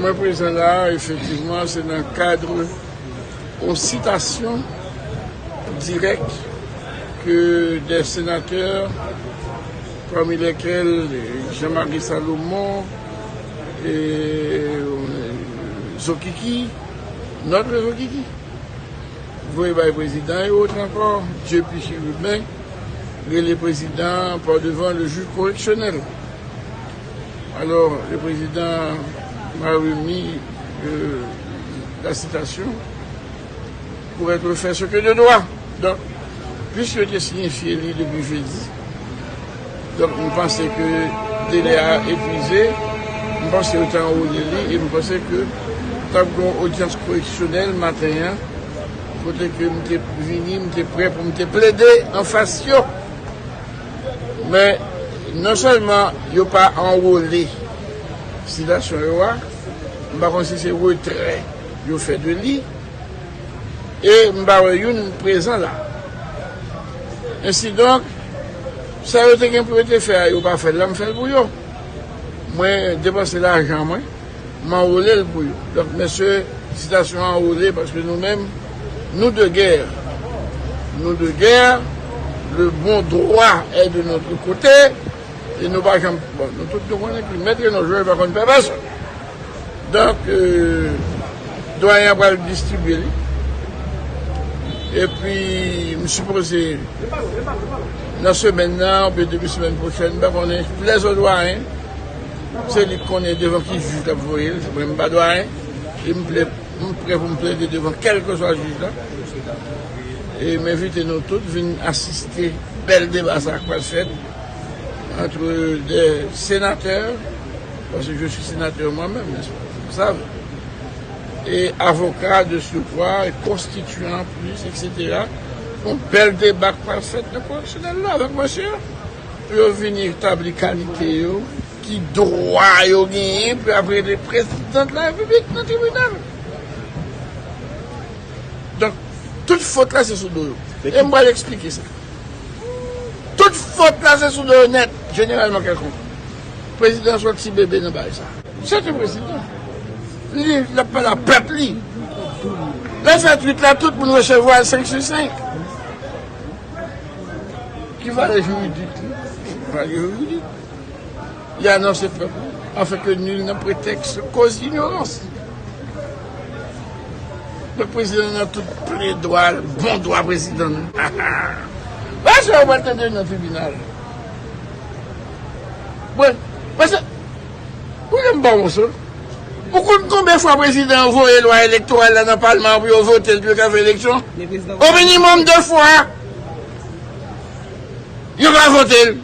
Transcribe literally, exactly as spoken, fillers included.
Mwen prezan la, efektivman, se nan kad yon sitasyon dirèk ke de senatè, pami lèkèl Jean-Marie Salomon, e, Zokiki, nòt Zokiki, voye bay prezidan, e otrè ankò, Dieu plus chérubin, rele prezidan pa devan le jij koreksyonèl. Alors, le président m'a remis, euh, la citation pour être fait ce que de droit. Donk, plis yo te siyifye li depi jedi, donk, m panse ke delè a epuize, m panse yo te anwole li, e m panse ke t ap gen yon odyans koreksyonèl maten an, kote ke m te vini, m te prè pou m te plede anfas yo. Men, non sèlman yo pa anwole sitasyon yo a, m pa konn si se retrè yo fè de li, e m pa wè youn prezan la. Ensidonk, sa yo te gen pou yo te fè a, yo pa fè l la, m fè l pou yo. Mwen depanse lajan mwen, m anwole l pou yo. Donk, mesye, sitasyon an anwole paske nou menm, nous de guerre. Nous de guerre, le bon droit est de notre côté, e nou pa janm, bon, nou tout nou konnen ke mèt Reno Jòj pa konn pè pèsonn. Donk, euh, dwayen an pral distribye li. Epi, m sipoze, nan semèn nan, oubyen debi semèn pwochèn, m pa konnen, lèzòt dwayen, se li k konnen devan ki jij l ap voye l, mwen m pa dwayen, e m ple-, m prè pou m plede devan kèlkeswa jij la. E m envite nou tout vin asiste bèl deba sa k pral fèt entre des sénateurs, parce que je suis sénateur moi-même, n'est-ce pas, vous savez, et avocat de surcroît, et constituant en plus, et cetera. Yon bèl deba k pral fèt nan koreksyonèl la avèk mesye yo. Pou yo vin etabli kalite yo, ki dwa yo genyen pou y ap rele prezidan de la repiblik nan tribinal. Donk, tout fòt la se sou do yo. E m pral eksplike sa. Tout fòt la se sou do yo nèt, jeneralman kèlkonk. Prezidan sòti bebe nan bagay sa. Se te prezidan. Li, l ap pale a pèp li. Lè fèt uit la, tout moun resevwa l senk sou senk. Ki valè jiridik li? Valè jiridik. Li anonse pèp li, afin que nul ne prétexte cause d'ignorance. Donk, prezidan nan tout plen dwa l, bon dwa prezidan nan. Paske ou pral tande nan tribinal. Bon, paske, ou menm pa wonson. Ou konn konbyen fwa prezidan an voye lwa elektoral la nan palman an pou yo vote l, pou yo ka fè eleksyon? O minimòm de fwa. Yo pa vote l.